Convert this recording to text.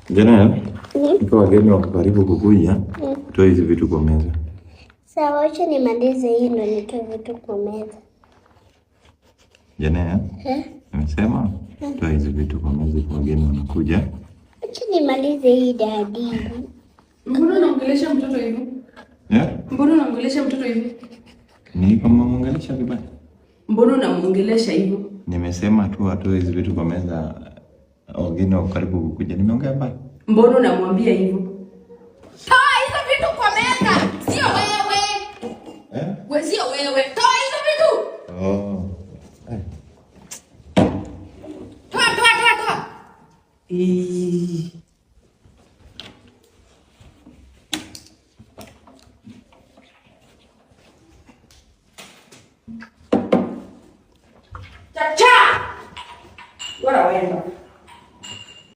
Jana ikiwa wageni wako karibu kukuja, toa hizi vitu kwa meza. Sawa, wacha nimalize hii ndo nitoe vitu kwa meza. Jana Eh? nimesema toa hizi vitu kwa meza kwa wageni wanakuja. Wacha nimalize hii, daddy. Mbona unaongelesha mtoto hivyo? Yeah? Mbona unaongelesha mtoto hivyo? Ni kama muongelesha vibaya. Mbona unamuongelesha hivyo? Nimesema tu atoe hizi vitu kwa meza, wageni wako karibu kukuja. Nimeongea mbaya? Mbona unamwambia hivyo? Toa hizo vitu kwa meza, sio wewe. Eh? We, sio wewe. Toa hizo vitu. Oh. Eh. Toa, toa, toa, toa. Eh.